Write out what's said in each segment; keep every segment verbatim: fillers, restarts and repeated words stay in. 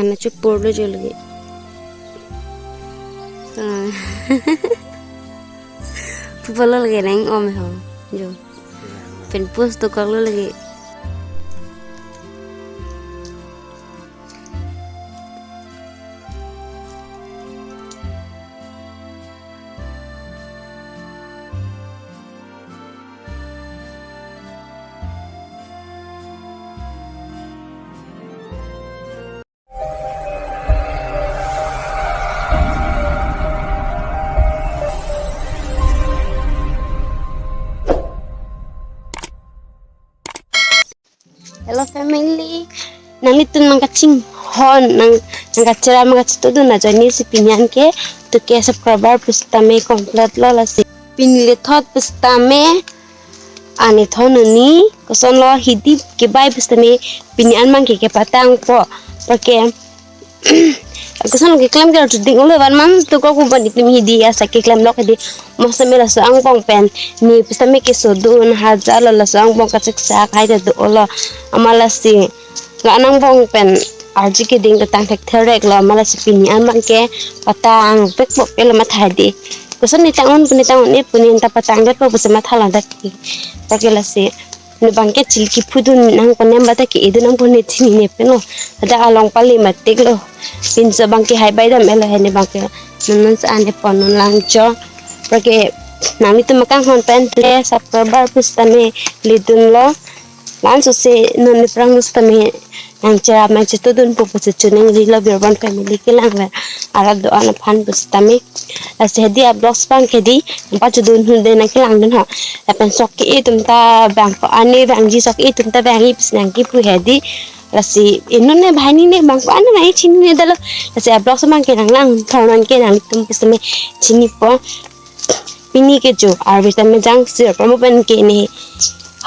Ana chupurlo jo lagi. Ah. Pupolo lagi neng om ho. Jo. Pen pus to koklo lagi. Hello family, nanglitum nangkachinghon, nang nangkacherap nangkachetudun ajoine si pini an ke, to ke subscriber pusitame complete lo lasi. Pini lethot pusitame, ani thon nuni, kosonlo hidi kebai pusitame, pini an abangke kepatangpo, pake, koson keklem ke tu ding ulo van man tu ko kuban itum hidi asa keklemlo hidi. Mosame laso angbong pen ne pusitame kesodun hajar lo laso angbong kacheksak hai ta do-olo. Amat lasi la angbong pen arji keding ta tang thek therek lo, amat lasi pini an abangke patangpekpo pelo matha hidi. Koson ne tang-un pu ne tang-un-e pu ne ta patangdetpo pusi matha lang dak. Pake lasi ne abangke chili kiphudun nangpo ne, mate ke-edun nangpo ne chinine pen lo. Hadak along pali matik lo. Pinso abangke hai bai dam-et lo he ne abangke. Non non sa ane pon non lang jo. Pake nanglitum akanghon pen le subscriber pusitame ledunlo. Laso si non ne prang pusitame nangcherap nangchetudunpo pusi choningri lo Birbon family kelang le. Arat do-an aphan pusitame. Lasi hedi avlogs abangke hedi, nangpachedun hunde nangkelangdun ho. Lapen sok ke-e atum ta vangpo, ane vangji sok ke-e atum ta vangji pusi nangkipu hedi. Lasi inut ne banghini ne vangpo, ane nangchinine detlo. Lasi avlogs abangke nanglang thon non ke nanglitum pusitame chinipo. Pini ke jo arve tame jang sir promo pen ke ne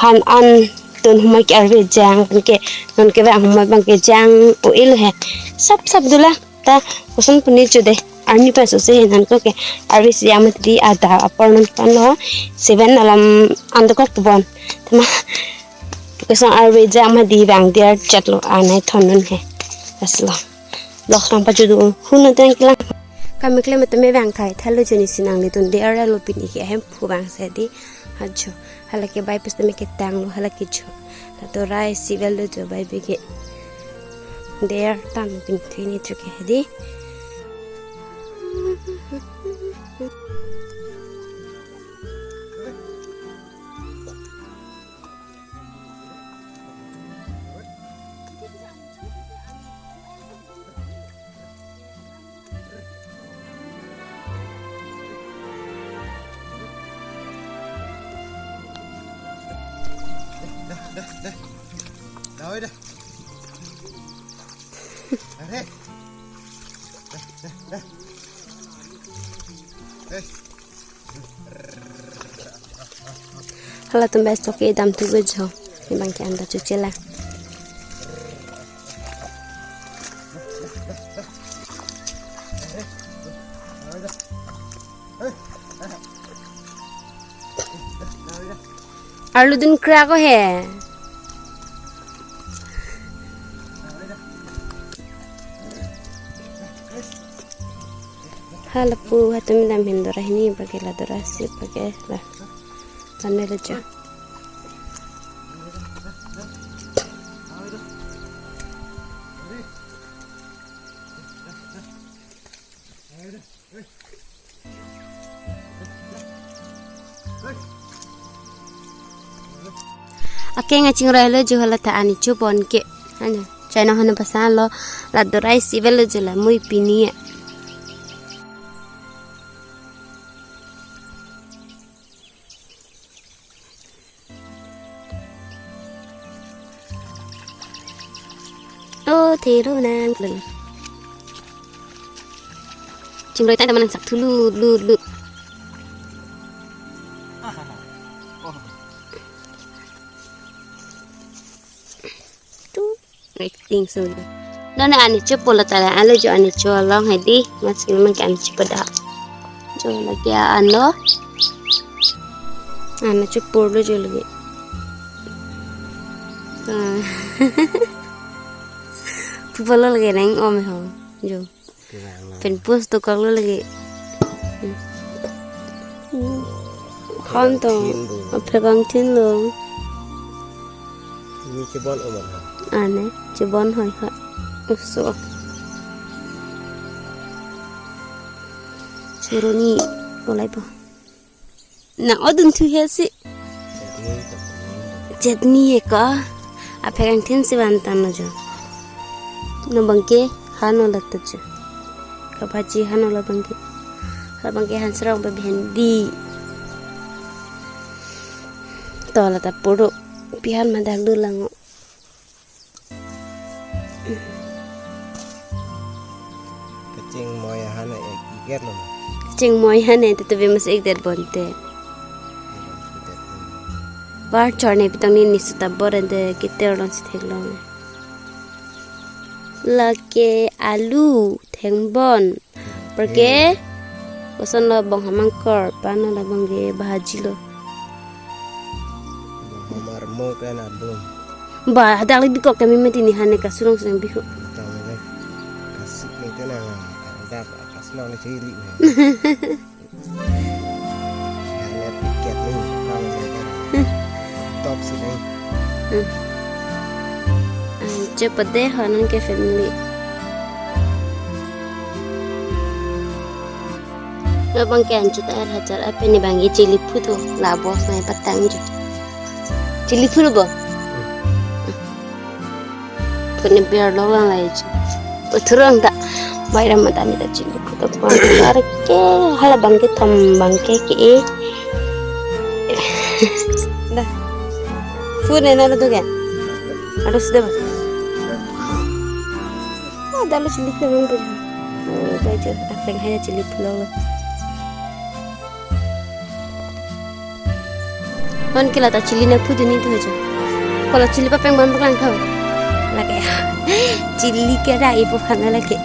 han an ton humai ke arve jang pen ke non kevang humai abangke jang o-e lo he. Sap sap dolang. Ta koson pu ne cho de, arni pen so se he nangkok ke arve si jang mati di ada apor non pan lo, seven alam an dokok tubon. Tema koson arve jang mati di vangdet chat lo, anai thon non he. Aslo. Vlogs nangpachedun hun non tang kelang. Kami klem tame vang thai thalo joni si nangledunde arlo pini ke ahemphu vangse di. Ajo. Hala kebai pusitame ketanglo hala kecho. La dorai si velo jo bai bege. Der tan pin tini tru ke hedi. Dah, dah, dah. Dah, oi, dah. Dah, dah. Dah, dah, dah. Eh. Halatum bai sok ke dam tu bejo. Ne abangke anda cuci la. Arlo dun kra ko he. Halapu hatum dam hin dora hini pake la dora si pake la. Tanme leja. Akeng achingroi lo jo hala ta ani chupon ke. Ano, china hana pasan lo la dorai si velo jo la mui pini ya. Oh, thero nang kleng. Chingroi ta teman sak thulu lu lu. Tu, acting so. Nona ani chupo lo tala, alo jo ani cho long hedi, mas naman ke ani chupo da. Jo lagi ano. Ano chupo lo jo lagi. Ah. Bolo lagi neng om ho. Jo. Kevang lo. Pen pus to kok lo lagi. Hmm. Hmm. Hon to. Thin lo. Aphek angthin lo. Ni chebon oman ha. Ane, chebon hoi ha. Uso. Churoni olai po. Nang odun thu he si. Chutney. Chutney he ko. Aphek angthin si van tan lo jo. No bangke hano lata jo. Kabhaji hano la bangke. La bangke han serong pe bhendi. To lata puro. Pihan madak do lang. Kachingmoi ahan ek iket lo. Kachingmoi ahan ek tete be mas ek det bonte. Bar chor ne pitong ni ni suta bor ende kiter long si theklong. Lake alu thengbon. Perke. Koson lo bong hamang kor, pano lo bangke bhaji lo. Bong hamar mo pen abum. Ba, hadak le bikok kami mati ni hane kasurong seng bihu. Tang le. Kasik ni tenang. Hadak kasnong ni chili. Hane piket ni, kang le kara. Top si ni. Hmm. Ai, cepat deh, hanan ke family. Lo bangke anchot air hajar ape ni bangke chili phu thu la bos nai patang ju. Chili phu lo bo. Phu ni ber lo lang lai ju. Phu thurang ta. Bai ram mata ni ta chili phu to pon. Ar ke hala bangke thom bangke ke e. Da. Phu ne na lo tu ke. Harus deh. Ah, dalo chili phu long pe. Oh, bai jo, akleng hai chili phu long. Non ke lata chili na phu duni tu jo. Kolo chili papeng bang bang tho. Lake. Chili ke ra ipo khana lake.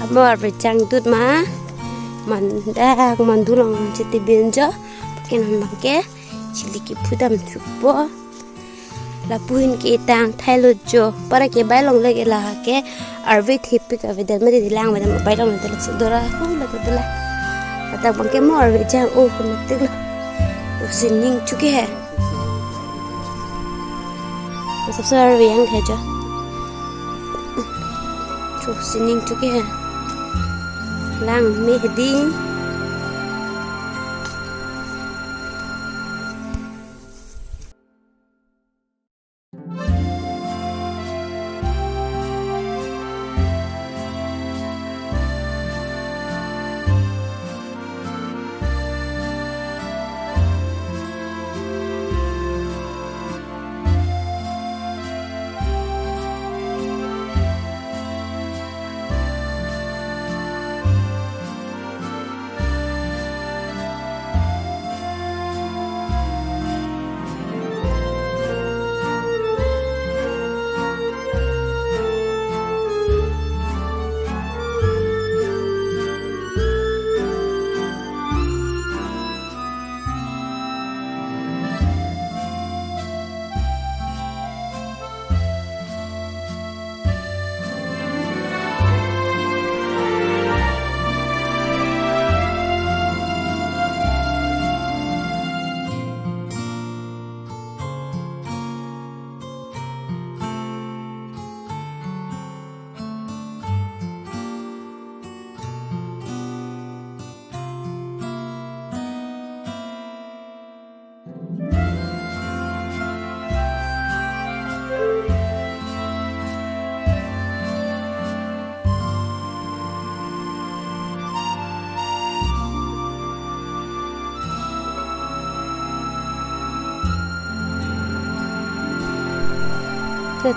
Amor pe chang tut ma. Mandak mandu long chiti bin jo. Ke non bangke. Chili ke phu dam thupo. Lapu hin ke tang thai lo jo. Para ke bai long lake la ke arve thepik ave dan mari lang ave dan bai long lake la sudora ho la ke la. Kata bangke mo arve jang o ko matik lo. O sining chuke hai. Sab sar arve yang hai jo. Chu sining chuke hai. Lang me hedi.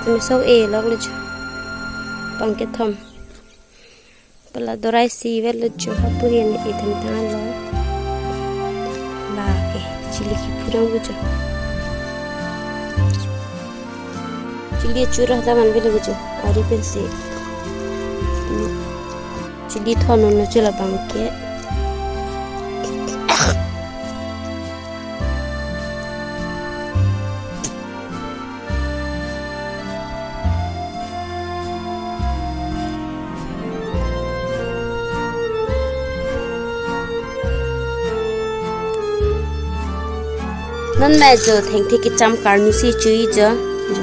Tumi sok e lok le chu. Bangkethom. Pala dorai si vel lo jo hapu hin itham tang lo. Lake chili kephu dam lo jo. Chili chura ta man vel lo jo. Ari pensi. Chili thon lo jo labangke. Non ma jo thengthe kecham karnu si cho-i jo. Jo.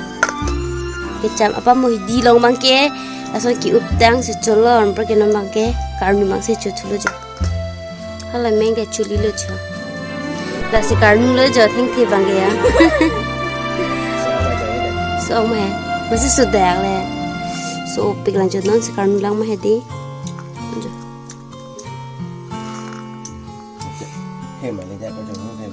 Kecham apa mo hidi along abangke, lason ki-uptang si cholon, apor ke non abangke karnu abang si cho thulo jo. Hala meng ke chuli lo jo. Lasi karnu lo jo thengthe abangke ya. So ma he. Masi sudak le. So pik lang jo non si karnu lang ma he di. Jo. He ma le ja ko jo he.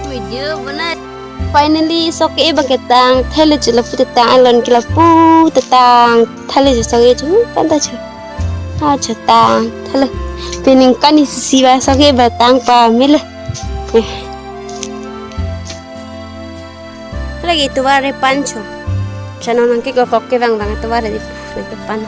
Video bana. Finally, sok e abangke tangthe le jo, lapu te tang, alon ke lapu te tangthe le jo sok e jo, panta jo. Ah, jo tangthe le. Pining kani sisi ba sok e ba tang pame le. Eh. Lake tovar re pan cho. Chano nangke kokok kevang vang tovar re di nangke pan.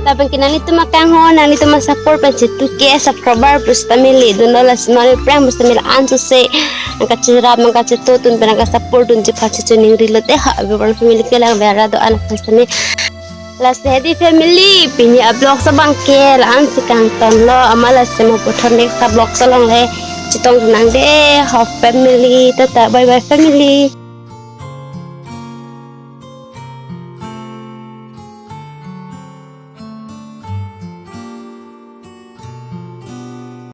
Lapen ke nanglitum akanghon, nanglitum asupport pen si two K subscriber pusitame le dunlo, lasi non aphrang pusitame la-an sose nangkacherap, nangkacheto tun pen nangkasupport dunji aphan si choningri lote ha, everyone family kelang bera do-an pusitame. Lasi hedi family, pini a-vlog abangke la-an si kangtonlo, amat lasi mo puthot next a-vlog along le chetong nang de, ho family, tata, bye bye family.